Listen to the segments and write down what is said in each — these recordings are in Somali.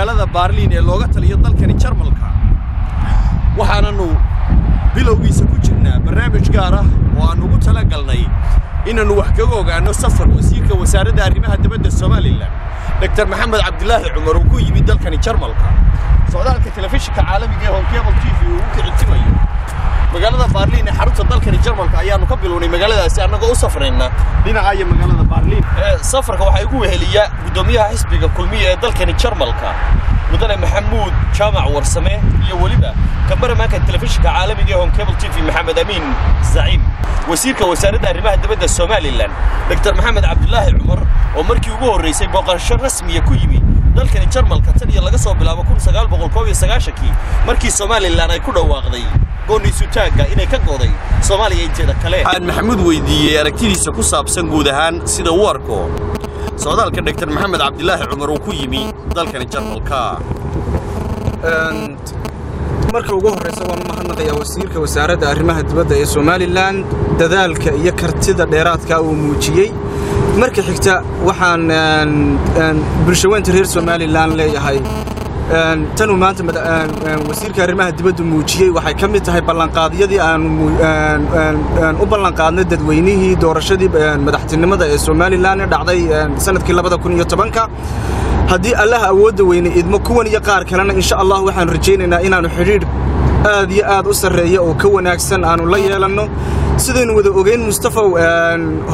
Magaalada Baarliin ee looga taliyo dalkani Jarmalka. Waxaananu bilowgiisa ku jirnaa barnaamij gaar ah oo aan ugu talagalnay inaannu wax kaga ogaanno safar wasiirka wasaaradda arrimaha dibadda Somaliland, Dr. Maxamed Cabdilaahi Cumar, uu ku yimid dalkani Jarmalka. Socdaalka telefishinka caalamiga ee Horn Cable TV uu u kicitimayo magaalada Baarliin ee xarunta dalkani Jarmalka ayaanu ka bilownay magaaladaasi, annagoo u safrayna dhinaca iyo magaalada Baarliin. Safarka waxaa igu weheliya guddoomiyaha xisbiga Kulmiya ee dalkani Jarmalka, mudane Maxamuud Jaamac Warsame, iyo weliba kamaramaanka telefishinka caalamiga ee Horn Cable TV, Maxamed Amiin Zaciim. Wasiirka wasaaradda arrimaha dibadda Somaliland, Dr. Maxamed Cabdilaahi Cumar, oo markii ugu horreysay booqasho rasmiya ku yimi dalkani Jarmalka tan iyo laga soo bilaabo 1991-kii, markii Somaliland ay ku dhawaaqday gooniisutaagga inay ka go'day Soomaaliya inteeda kale. Waxaan Maxamuud weydiiyey aragtidiisa ku saabsan guud ahaan sida uu arko socdaalka Dr. Maxamed Cabdilaahi Cumar uu ku yimi dalkani Jarmalka. Marka ugu horreysa, waan u mahadnaqayaa wasiirka wasaaradda arrimaha dibadda ee Somaliland dadaalka iyo kartida dheeraadka uu muujiyey. Marka xigta, waxaan bulshaweynta reer Somaliland leeyahay, tanuu maanta wasiirka arrimaha dibaddu muujiyey waxay ka mid tahay ballanqaadyadii aanu u ballanqaadnay dadweynihii doorashadii madaxtinimada ee Somaliland ee dhacday sanadkii 2010-ka. Haddii Allah awoodda weyne idmo, kuwan iyo qaar kalena insha Allah waxaanu rajaynaynaa inaannu xidhiidh aad iyo aad u sarreeya oo ka wanaagsan aanu la yeelanno. Sidaynu wada ogeyn, Mustafaw,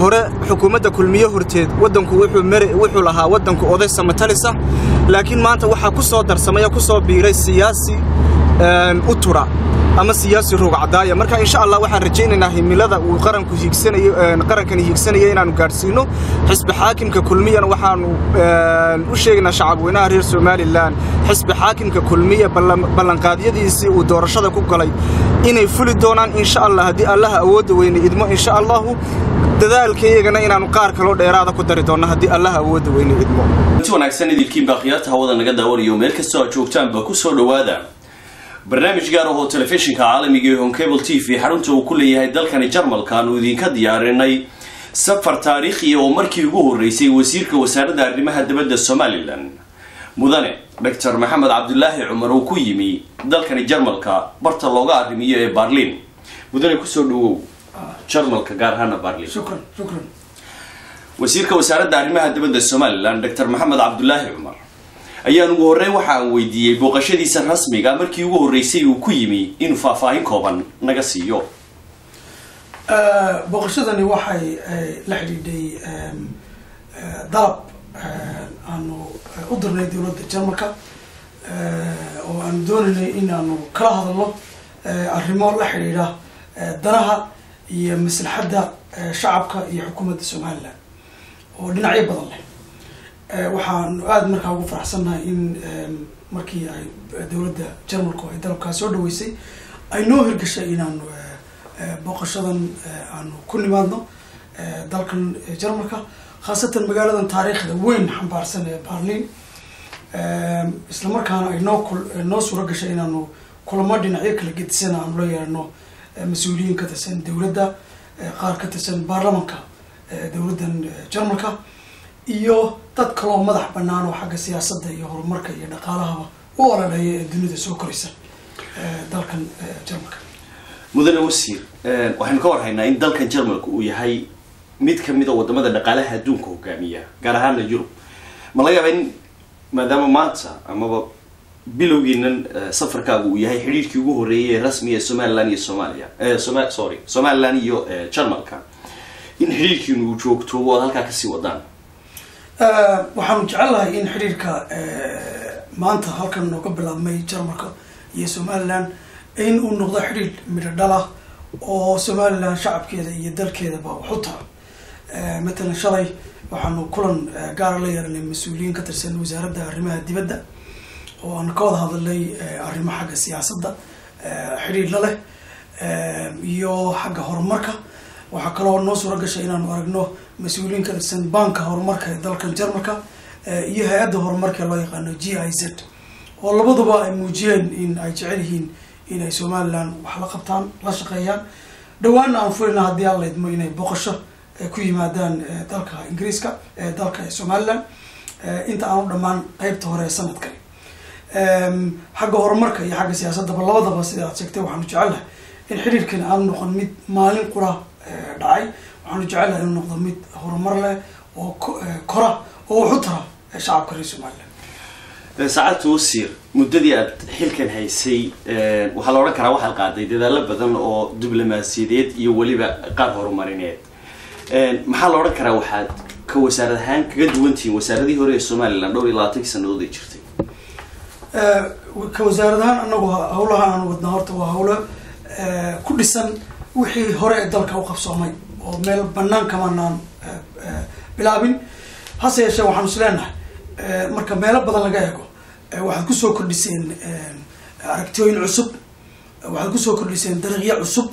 hore xukuumadda Kulmiye horteed waddanku wuxuu lahaa waddanku oday samatalisa, laakiin maanta waxaa ku soo darsamay oo ku soo biiray siyaasi u tura ama siyaasi roog cadaaya. Marka insha Allah waxaan rajaynaynaa himilada uu qaranku hiigsanayo, qarankani hiigsanaya, inaanu gaadhsiino xisbi xaakimka Kulmiyana. Waxaanu u sheegaynaa shacabweynaha reer Somaliland xisbi xaakimka Kulmiya ballanqaadyadiisii uu doorashada ku galay inay fuli doonaan insha Allah, haddii Allaha awoodda weyne idmo. Insha Allahu dadaalkayagana inaanu qaar kaloo dheeraada ku dari doonno, haddii Allaha awoodda weyne idmo. Inti wanaagsan idilkiin baa khiyaarta hawada naga daawanayo, meel kastoo aad joogtaanba ku soo dhowaada barnaamij gaar ah oo telefishinka caalamiga ee Horn Cable TV xarunta uu ku leeyahay dalkani Jarmalka aanu idinka diyaarinay safar taariikhiya oo markii ugu horreysay wasiirka wasaaradda arrimaha dibadda Somaliland, mudane Dr. Maxamed Cabdilaahi Cumar, uu ku yimi dalkani Jarmalka, barta looga arrimiyo ee Barliin. Mudane, kusoo dhawow Jarmalka, gaar ahaana Barliin. Shukran, shukran. Wasiirka wasaaradda arrimaha dibadda Somaliland, Dr. Maxamed Cabdilaahi Cumar, ayaan ugu horreyn waxa aan weydiiyey booqashadiisa rasmiga markii ugu horreysay uu ku yimi inuu faahfaahin kooban naga siiyo. Booqashadani waxay la xidhiidhay dalab aanu u dirnay dowladda Jarmalka oo aanu doonaynay in aanu kala hadalno arrimo la xidhiidha danaha iyo maslaxadda shacabka iyo xukuumadda Somaliland oo dhinacyo badan leh. Waxaanu aada markaa ugu faraxsannahay in markii ay dowladda Jarmalku ay dalabkaa soo dhaweysay, ay noo hirgashay inaanu booqashadan aanu ku nimaadno dalkan Jarmalka, khaasatan magaaladan taariikhda weyn xambaarsan ee Barliin, isla markaana ay noo suuro gashay inaanu kulamo dhinacyo kala gedisan aanu la yeelano mas-uuliyiin ka tirsan dowladda, qaar ka tirsan baarlamanka dowladdan Jarmalka, iyo dad kaloo madax banaan oo xagga siyaasadda iyo horumarka iyo dhaqaalahaba u ololeeya ee dunida soo koraysa dalkan Jarmalka. Mudane wasiir, waxaynu ka warhaynaa in dalkan Jarmalka uu yahay mid ka mid a wadamada dhaqaalaha adduunka hogaamiya, gaar ahaana Yurub. Ma laga yaaba in maadaama maanta amaba bilowgiinan safarkaagu uu yahay xidhiirkii ugu horreeyay ee rasmiga ee Somaliland iyo Soomaaliya, Soma sorry, Somaliland iyo Jarmalka, in xidhiirkiinu uu joogto oo aad halkaa kasii wadaan? Waxaanu jecelnahay in xidhiirka maanta halkan nooga bilaabmay Jarmalka iyo Somaliland in uu noqdo xidhiir midho dhalah oo Somaliland shacabkeeda iyo dalkeedaba wax u tara. Matalan, shalay waxaanu kulan gaara la yeelanay mas-uuliyiin ka tirsan wasaaradda arrimaha dibadda oo aan ka wada hadalnay arrimo xagga siyaasadda xidhiir la leh iyo xagga horumarka. Waxaa kaloo noo suura gashay inaanu aragno mas-uuliyiin ka tirsan banka horumarka ee dalkan Jarmalka iyo hay-adda horumarka ee loo yaqaano GIZ, oo labaduba ay muujiyeen in ay jecel yihiin inay Somaliland wax la qabtaan, la shaqeeyaan. Dhawaanna aan fulina, haddii Alla idmo, inay boqosho ku yimaadaan dalka Ingiriiska, dalka Somaliland, inta aanu dhammaan qeybta hore ee sanadkani. Xagga horumarka iyo xagga siyaasaddaba labadaba, sida aad sheegtay, waxaanu jecelnahay in xiriirkan aanu noqon mid maalin qura dhacay. Waxaanu jecelnahay inuu noqdo mid horumar leh oo kora oo wax u tara shacabka reer Somaliland. Saacadta wasiir, muddadii aad xilkan haysay waxaa la odhan karaa waxaad qaaday dadaalo badan oo diblomaasiyadeed iyo weliba qaar horumarineed. Maxaa la odhan karaa waxaad ka wasaarad ahaan kaga duwan tihiin wasaaradihii hore ee Somaliland dhowr iyo 20kii sanadood ay jirtay? Ka wasaarad ahaan, anagu hawlaha aan wadna horta waa hawlo ku dhisan wixii hore ee dalka u qabsoomay, oo meel banaan kamanaan bilaabin. Hase yeeshee, waxaanu is leenahay marka meelo badan laga eego, waxaad kusoo kordhiseen aragtiyooyin cusub, waxaad kusoo kordhiseen dariiqyo cusub,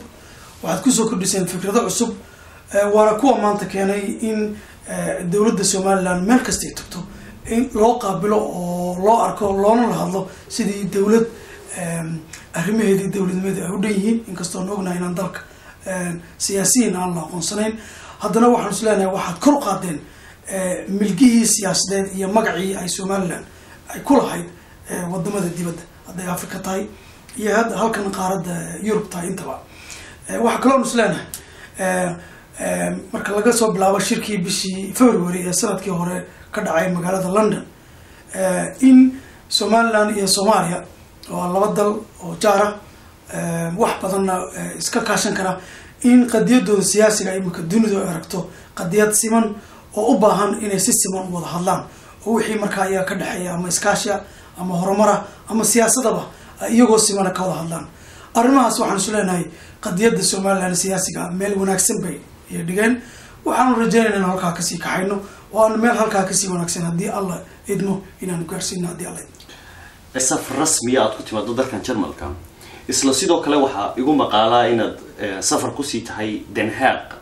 waxaad kusoo kordhiseen fikrado cusub, waana kuwa maanta keenay in dowladda Somaliland meel kasta ay tagto in loo qaabilo oo loo arko loona la hadlo sidii dowlad arrimaheedii dowladnimadii ay u dhan yihiin. Inkastoo na ognahay inaan dalka siyaasiyiin aan la aqoonsanayn, haddana waxaan is leenahay waxaad kor u qaadeen milgihii siyaasadeed iyo magacii ay Somaliland ay ku lahayd wadamada dibadda, hadday Africa tahay iyo hadda halkan qaaradda Yurub tahay intaba. Waxaa kaloo is leenahay, marka laga soo bilaabo shirkii bishii February ee sanadkii hore ka dhacay magaalada London, in Somaliland iyo Soomaaliya oo laba dal oo jaara wax badanna iska kaashan kara, in qadiyadooda siyaasiga imika dunidu ay aragto qadiyad siman oo u baahan inay si siman u wada hadlaan, oo wixii markaa iyaga ka dhexeeya ama iskaashiya ama horumara ama siyaasadaba iyagoo simana ka wada hadlaan arrimahaas. Waxaan isu leenahay qadiyadda Somaliland siyaasiga meel wanaagsan bay dhigeen. Waxaanu rajeynayna in halkaa kasii kaxayno oo aanu meel halkaa kasii wanaagsan, haddii Alla idmo, inaanu gaarsiino, haddii Alla idmo. Safar rasmiya aad ku timaado dalkan Jarmalka, isla sidoo kale waxaa igu maqaalaa inaad safar kusii tahay Den Haag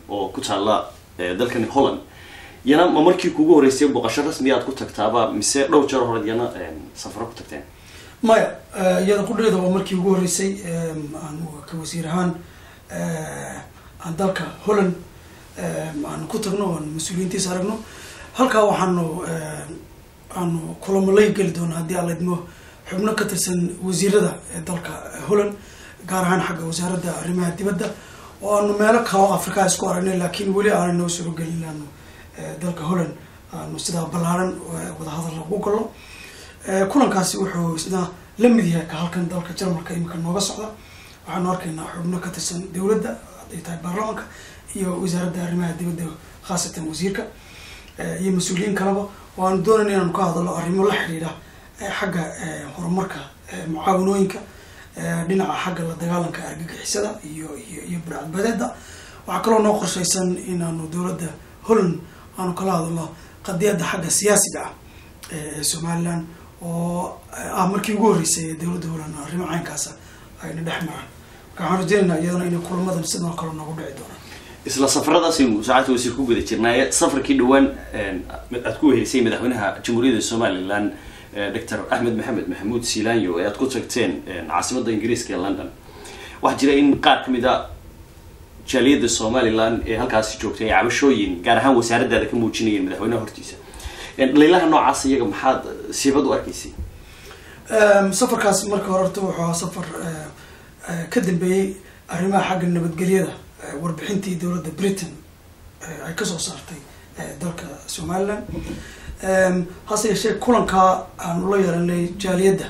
oo ku taalla dalkani Holland. Yana ma markii kugu horreysay booqasho rasmiya aad ku tagtaaba, mise dhowr jeer horeed yana safaro ku tagteen? Maya, iyada qudheeda waa markii ugu horreysay aanu ka wasiir ahaan aan dalka Holland aanu ku tagno, aan mas-uuliyiintiisa aragno. Halkaa waxaanu aanu kulamo la geli doona, haddii Alla idmo, xubno ka tirsan wasiirada ee dalka Holland, gaar ahaan xagga wasaaradda arrimaha dibadda, oo aanu meelo kaloo Africa isku aragnay, laakiin weli aanay noo suuro gelin aanu dalka Holland aanu sidaa ballaaran wadahadal ugu gallo. Kulankaasi wuxuu isna la mid yahay ka halkan dalka Jarmalka imika nooga socda. Waxaanu arkaynaa xubno ka tirsan dowladda, hadday tahay baarlamaanka iyo wasaaradda arrimaha dibadda, khaasatan wasiirka iyo mas-uuliyiin kaleba, oo aanu doonayna inaanu ka hadallo arrimo la xiriira xagga horumarka, mucaawanooyinka, dhinaca xagga la dagaalanka argagixisada iyo burcadbadeeda. Waxaa kaloo noo qorshaysan inaanu dowladda Holland aanu kala hadalno qadiyadda xagga siyaasiga ah ee Somaliland, oo ah markii ugu horreysay ee dowladda Holland arrimo caynkaasa ayna dhex maraan. Marka waxaan rajeynaynaa iyadana inay kulamadan sidoo kale noogu dhici doonaan. Isla safaradaasaynu, saacadda wasiir, ku guda jirnaaye, safarkii dhawaan aad ku wehelisay madaxweynaha Jamhuuriyadda Somaliland, Doctor Axmed Maxamed Maxamuud Silanyo, ee aad ku tagteen caasimadda Ingiriiska ee London, waxaa jira in qaar kamid a jaaliyadda Somaliland ee halkaasi joogtay ay cabashooyin gaar ahaan wasaaraddaada ka muujinayeen madaxweynaha hortiisa. Dhaliilaha noocaas iyaga maxaad siibad u arkaysay? Safarkaas marka hore horta wuxuu ahaa safar ka dambeeyey arrimaha xagga nabadgelyada, warbixintii dowladda Britain ay kasoo saartay dalka Somaliland. Hase yeeshee, kulankaa aanu la yeelanay jaaliyadda,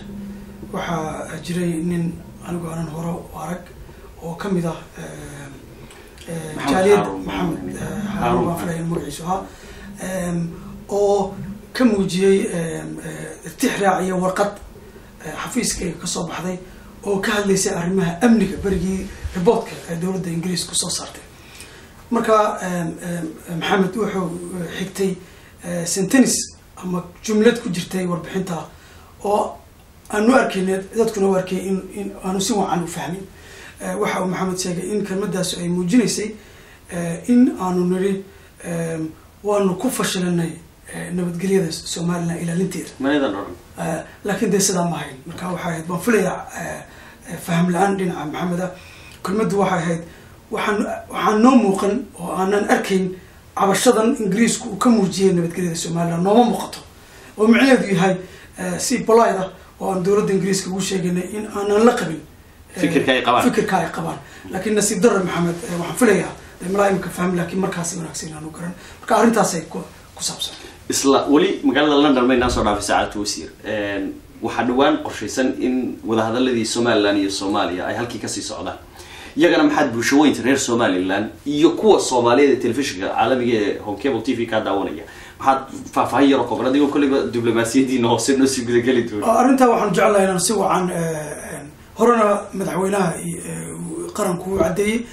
waxaa jiray nin anigu aanan hore u arag oo kamid ah jaaliyadda, Maxamed Haarun baan filaya in magaciisu ahaa, oo ka muujiyey tixraac iyo warqad xafiiskayga kasoo baxday oo ka hadlaysay arrimaha amniga berigii reportka ee dowladda Ingiriiska kusoo saartay. Marka Maxamed wuxuu xigtay sentence ama jumlad ku jirtay warbixinta oo aanu arkayne, dadkuna u arkay in aanu si wacan u fahmin. Waxa uu Maxamed sheegay in kelmaddaasi ay muujinaysay in aanu niri waanu ku fashilanay nabadgelyada Somaliland ilaalinteeda. Manidan odhan. Laakiin dee sidaa ma ahayn. Marka waxay ahayd, baan filayaa, faham la-aan dhinaca Maxameda. Kelmaddu waxay ahayd waxaan noo muuqan oo aanan arkayn cabashadan Ingiriisku uu ka muujiyay nabadgelyada Somaliland nooma muuqato, oo micnaheedu yahay Si polite ah oo aan dowladda Ingiriiska ugu sheegaynay in aanan la qabin fikirka ay qabaan. Fikirka ay qabaan. Laakiin nasiib darro, Maxamed, waxaan filayaa dee malaa imika fahmi, laakiin markaasi wanaagsan inaanu garan. Marka arrintaasay ku saabsan. Isla weli magaalada London maynaan soo dhaafay, saacadda wasiir. Waxaa dhawaan qorshaysan in wadahadaladii Somaliland iyo Soomaaliya ay halkii kasii socdaan. Iyagana maxaad bulshaweynta reer Somaliland iyo kuwa Soomaaliyeed ee telefishinka caalamiga ee Home Cable TV kaa daawanaya, maxaad faahfaahin yaroo kooban, adigoo kolleyba diblomaasiyadiina hoose noo sii gudageli doona? Arrintaa waxaan jeclahay inaan si wacan horena madaxweynaha qaranku u caddeeyey.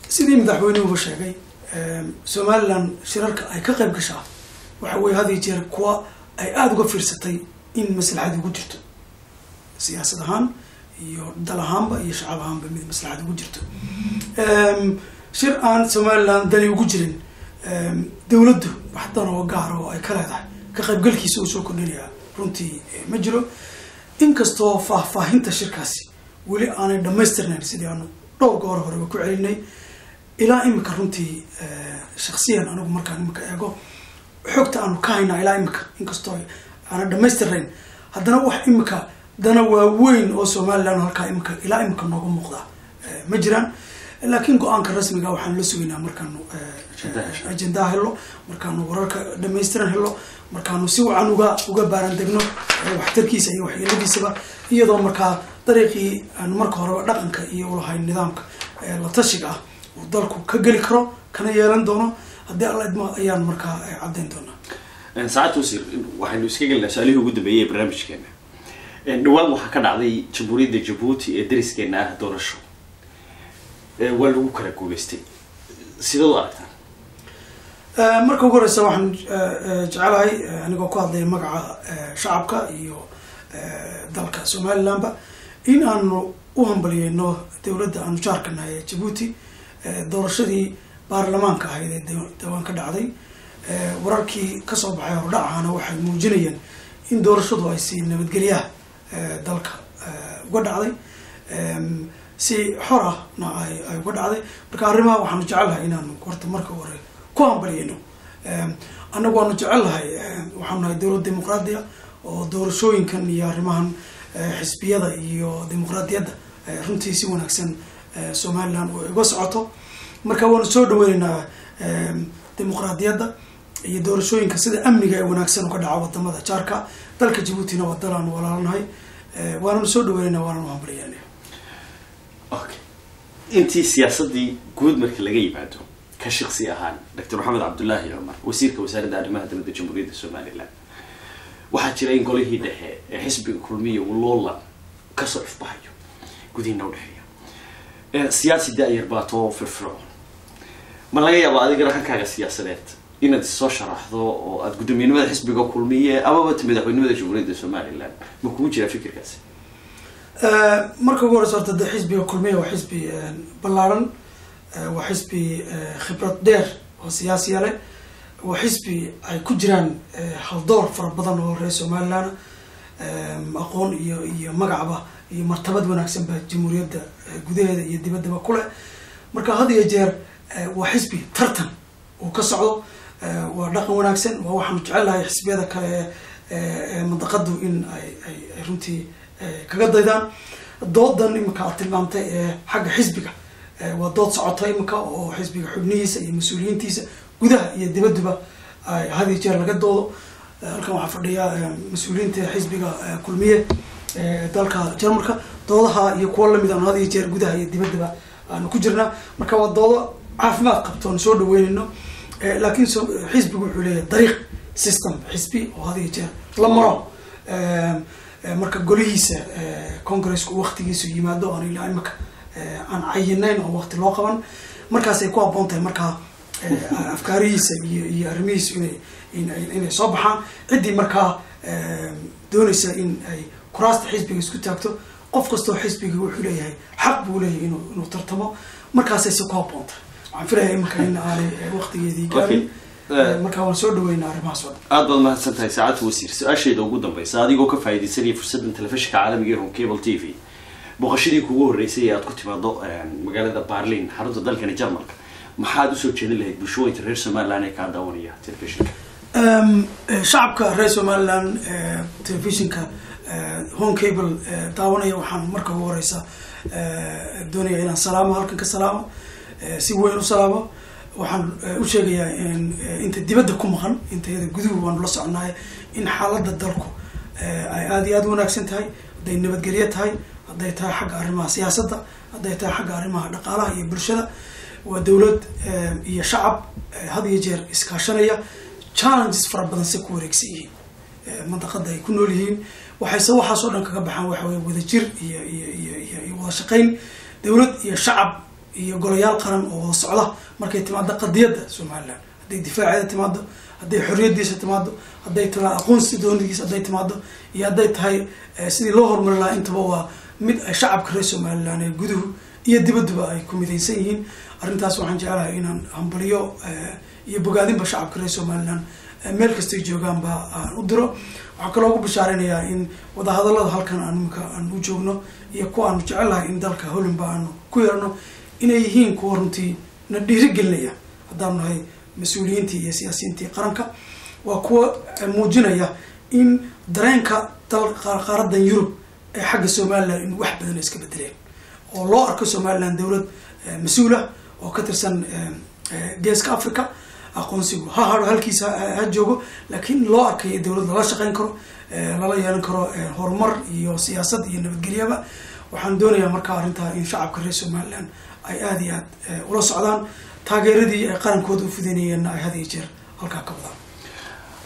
Sidii madaxweynuhuba sheegay, Somaliland shirarka ay ka qayb gashaa waxa weye had iyo jeer kuwa ay aada uga fiirsatay in maslaxad ugu jirto, siyaasad ahaan iyo dal ahaanba iyo shacab ahaanba mid maslaxad ugu jirto. Shir aan Somaliland dani ugu jirin, dowladdu wax dan oo gaar oo ay ka leedahay ka qaybgalkiisa uu soo kordhinayaa runtii ma jiro, inkastoo faahfaahinta shirkaasi weli aanay dhamaystirnayn, sidii aanu dhowr goor horeba ku celinay. Ilaa imika runtii, shaksiyan anigu markaan imika eego xogta aanu ka haynaa ilaa imika, inkastoo aanan dhamaystirnayn, haddana wax imika dana waaweyn oo Somaliland halkaa imika ilaa imika nooga muuqda ma jiraan. Laakiin go-aanka rasmiga waxaan la sugaynaa markaanu ajendaha helo, markaanu wararka dhamaystiran helo, markaanu si wacan uga baaran degno waxtarkiisa iyo waxyeeladiisaba, iyadoo markaa dariiqii aanu marka horeba dhaqanka iyo ulahayn nidaamka la tashiga ah uu dalku ka geli karo kana yeelan doono, haddii Alla idmo, ayaan markaa caddayn doonaa. Saacadda wasiir, waxaynu iska gelinaa su-aalihii ugu dambeeyey ee barnaamijkeena. Dhawaan waxaa ka dhacday Jamhuuriyadda Jabuuti ee dariskeena ah doorasho, waa lagu kala guuleystay. Sidaad u aragtaan? Marka ugu horeysa waxaan jecelahay, anigoo ku hadlaya magaca shacabka iyo dalka Somalilandba, in aanu u hambaliyeyno dowladda aanu jaarka nahay ee Jabuuti doorashadii baarlamaanka ahayd ee dhawaan ka dhacday. Wararkii kasoo baxay hordhacahana waxay muujinayeen in doorashadu ay si nabadgelyaha dalka uga dhacday, si xor ahna ay uga dhacday. Marka arrimaha waxaanu jecelnahay inaanu horta marka hore ku hambaliyeyno. Annagu waanu jecelnahay, waxaanu nahay dowlad dimuqraadiya oo doorashooyinkan iyo arrimahan xisbiyada iyo dimuqraadiyadda runtii si wanaagsan Somaliland oo uga socoto. Marka waanu soo dhaweyneynaa dimuqraadiyadda iyo doorashooyinka sida amniga ee wanaagsan uga dhaca wadamada jaarka. Dalka Jabuutina waa dal aanu walaalnahay, waananu soo dhaweynayna, waananu hambalyeynaya. Okay, intii siyaasaddii guud marka laga yimaado, ka shaqsi ahaan Doctor Maxamed Cabdullaahi Cumar, wasiirka wasaaradda arrimaha dibadda Jamhuuriyadda Somaliland, waxaa jira in golihii dhexe ee xisbiga Kulmiya uu loolan kasoo ifbahayo gudihiina udhexeeya. Siyaasi da-yar baa too firfircoon, ma laga yaabo adigana hankaaga siyaasadeed inaad soo sharaxdo oo aada guddoomiyenimada xisbiga Kulmiye amaba madaxweynimada Jamhuuriyadda Somaliland? Ma kugu jiraa fikirkaasi? Marka ugu horeysa horta de xisbiga Kulmiya waa xisbi ballaaran, waa xisbi khibrad dheer oo siyaasiya leh, waa xisbi ay ku jiraan haldoor fara badan oo reer Somaliland, aqoon iyo magacba iyo martabad wanaagsan ba jamhuuriyadda gudaheeda iyo dibaddaba ku leh. Marka had iyo jeer waa xisbi tartan uu ka socdo, waa dhaqan wanaagsan, waa waxaanu jecelnahay xisbiyada kale ee mandaqadu in ay runtii kaga daydaan. Doodan imika aad tilmaamtay ee xagga xisbiga waa dood socota imika oo xisbiga xubnihiisa iyo mas-uuliyiintiisa gudaha iyo dibadduba ay had iyo jeer laga doodo. Halkan waxaa fadhiya mas-uuliyiinta xisbiga Kulmiye dalka Jarmalka. Doodaha iyo kuwa lamid aanu had iyo jeer gudaha iyo dibaddaba aanu ku jirnaa. Marka waa doodo caafimaad qabto oonu soo dhaweynayno, laakiin xisbigu wuxuu leeyahay dariiq, system xisbi oo had iyo jeer la maro. Marka golihiisa congresska waktigiisu yimaado, aan ilaa imika aan cayinayn oo waqti loo qaban, markaasay ku habboon tahay markaa afkaarihiisa iyo arrimihiisu inay soo baxaan. Ciddii markaa doonaysa in ay kuraasta xisbiga isku taagto, qof kastoo xisbiga wuxuu leeyahay xaq buu leeyahay inuu tartamo, markaasay si ku habboon tahay. Waxaan filaya imika in aanay waqtigeedii gaarin. Marka waan soo dhaweynaa arrimahaas oo dhan. Aad baad mahadsan tahay, saacadda wasiir. Su-aashayda ugu dambaysa, adigoo ka faa'iidaysanaya fursaddan telefishinka caalamiga ee Home Cable TV, booqashadii kugu horreysay ee aad ku timaado magaalada Berlin, xarunta dalkani Jarmalka, maxaad usoo jeedin lahayd bulshooyinka reer Somaliland ee kaa daawanaya telefishinka? Shacabka reer Somaliland telefishinka Horn Cable daawanaya, waxaan marka ugu horeysa doonaya inaan salaamo, halkan ka salaamo, si weyn u salaamo. Waxaan u sheegayaa in inta dibadda ku maqan, inta iyada guduhu waanu la soconnahay in xaaladda dalku ay aada iyo aada u wanaagsan tahay, hadday nabadgelyo tahay, hadday tahay xagga arrimaha siyaasadda, hadday tahay xagga arrimaha dhaqaalaha iyo bulshada. Waa dowlad iyo shacab had iyo jeer iskaashanaya, challenges fara badan si ku wareegsan yihiin mandaqada ay ku nool yihiin. Waxayse waxaasoo dhan kaga baxaan waxa weye wadajir iyo wada shaqayn dowlad iyo shacab iyo golayaal qaran oo wada socda. Markay timaado qadiyadda Somaliland, hadday difaaceeda timaado, hadday xorriyadiisa timaado, hadday tahay aqoonsi doonidiisa hadday timaado, iyo hadday tahay sidii loo horumari lahaa, intaba waa mid ay shacabka reer Somaliland ee guduhu iyo dibadduba ay ku midaysan yihiin. Arrintaas waxaan jeclahay inaan hambaliyo iyo bogaadinba shacabka reer Somaliland meel kastay joogaanba aan u diro. Waxaa kaloo ugu bishaaraynayaa in wadahadallada halkan aan imika aan u joogno iyo kuwa aanu jecelahay in dalka Hollandba aanu ku yeerno inay yihiin kuwa runtii na dhiirigelinaya haddaanu nahay mas-uuliyiintii iyo siyaasiyiintii qaranka. Waa kuwa muujinaya in dareenka dal qaaradan Yurub ee xagga Somaliland in wax badan iska bedeleen, oo loo arko Somaliland dowlad mas-uulah oo ka tirsan Geeska Africa. Aqoonsigu ha haro, halkiisa ha joogo, laakiin loo arkayo dowlad lala shaqeyn karo, lala yeelan karo horumar iyo siyaasad iyo nabadgelyaba. Waxaan doonayaa markaa arrintaa in shacabka reer Somaliland ay aada iyo aad ula socdaan, taageeradii ay qarankooda u fidinayeenna ay had iyo jeer halkaa ka wadaan.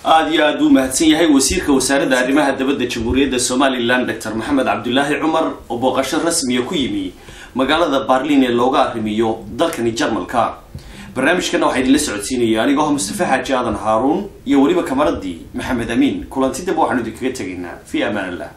Aada iyo aad buu mahadsan yahay wasiirka wasaaradda arrimaha dabadda Jamhuuriyadda Somaliland, Doctor Maxamed Cabdulaahi Cumar, oo booqasho rasmiya ku yimi magaalada Barlin ee looga arrimiyo dalkani Jarmalka. Barnaamijkana waxaa idinla socodsiinaya anigoo ah Mustafa Xaaji Aadan Haaruun iyo weliba kamaradii Maxamed Amiin. Kulanti dambe waxaanu idinkaga tegaynaa fi amaan Allah.